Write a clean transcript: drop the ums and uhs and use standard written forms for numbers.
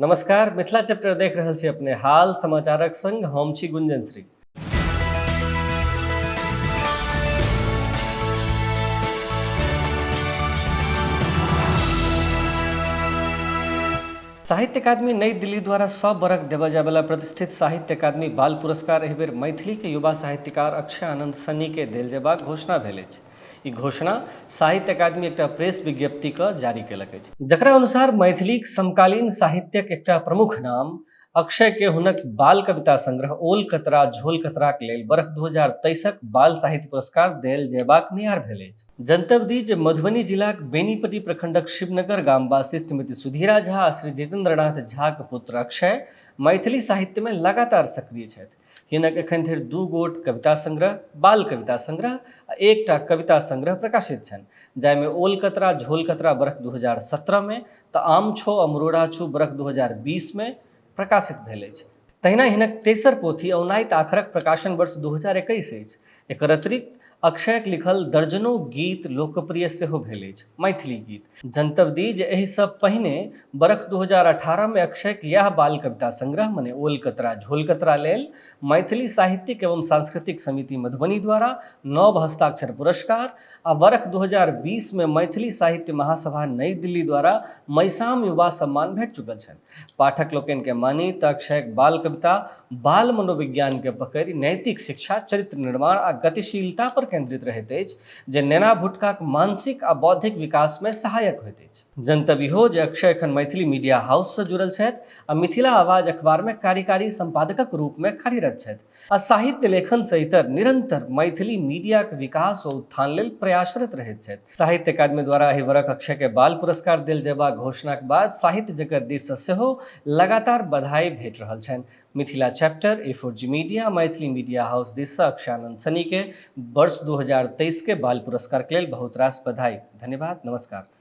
नमस्कार, मिथिला चैप्टर देख रहल छी अपने हाल समाचारक संग हम छी गुंजन श्री। साहित्य अकादमी नई दिल्ली द्वारा सब बरख देवल जायवला प्रतिष्ठित साहित्य अकादमी बाल पुरस्कार एहि बेर मैथिली के युवा साहित्यकार अक्षय आनंद सनी के देल जेबाक घोषणा भेल अछि। ई घोषणा साहित्य अकादमी एकटा प्रेस विज्ञप्ति क जारी केलक अछि, जकरा अनुसार मैथिलीक समकालीन साहित्यक एकटा प्रमुख नाम अक्षय के हुनक बाल कविता संग्रह ओल कतरा झोल कतराक लेल बरख 2023क बाल साहित्य पुरस्कार देल जयबाक नियार भेल अछि। जनतब दी जे मधुबनी जिलाक बेनीपट्टी प्रखंडक शिवनगर गामवासी श्रीमती सुधीरा झा आ श्री जितेंद्रनाथ झाक पुत्र अक्षय मैथिली साहित्यमे लगातार सक्रिय छथि। हिनक एखन धरि 2 गोट कविता संग्रह, बाल कविता संग्रह आ एकटा कविता संग्रह प्रकाशित छनि, जाहिमे ओल कतरा झोल कतरा बरख 2017 मे तऽ आम छो अमरोड़ा छू बरख 2020 मे प्रकाशित भेल अछि। तहिना हिनक तेसर पोथी औनाइत आखरक प्रकाशन वर्ष 2021 अछि। एकर अतिरिक्त अक्षयक लिखल दर्जनों गीत लोकप्रिय सेहो भेल अछि। मैथिली गीत। जनतब दी जे एहिसँ पहिने बरख 2018 मे अक्षयक इएह बाल कविता संग्रह मने ओल कतरा झोल कतरा लेल मैथिली साहित्यिक एवं सांस्कृतिक समिति मधुबनी द्वारा नव हस्ताक्षर पुरस्कार आ बरख 2020 मे मैथिली साहित्य महासभा नई दिल्ली द्वारा मैसाम युवा सम्मान भेट चुकल छनि। पाठक लोकनि के मानी तऽ अक्षयक बाल कविता बाल मनोविज्ञान के पकड़ि नैतिक शिक्षा, चरित्र निर्माण आ गतिशीलता पर केंद्रित रहैत अछि जे नेना भुटकाक मानसिक आ बौद्धिक विकास मे सहायक होइत अछि। जनतब इहो जे अक्षय एखन मैथिली मीडिया हाउस सँ जुड़ल छथि आ मिथिला आवाज अखबार मे कार्यकारी संपादकक रूप मे कार्यरत छथि आ साहित्य लेखन सँ इतर निरंतर मैथिली मीडियाक विकास ओ उत्थान लेल प्रयासरत रहैत छथि। साहित्य अकादमी द्वारा एहि वरख अक्षय के बाल पुरस्कार देल जेबाक घोषणाक बाद साहित्य जगत दिस सँ सेहो लगातार बधाई भेट रहल छनि। Mithila chapter, A four G media, Maithili media house दिस सँ अक्षयानंद सनी के वर्ष 2023 के बाल पुरस्कार के लेल बहुत रास बधाई। धन्यवाद, नमस्कार।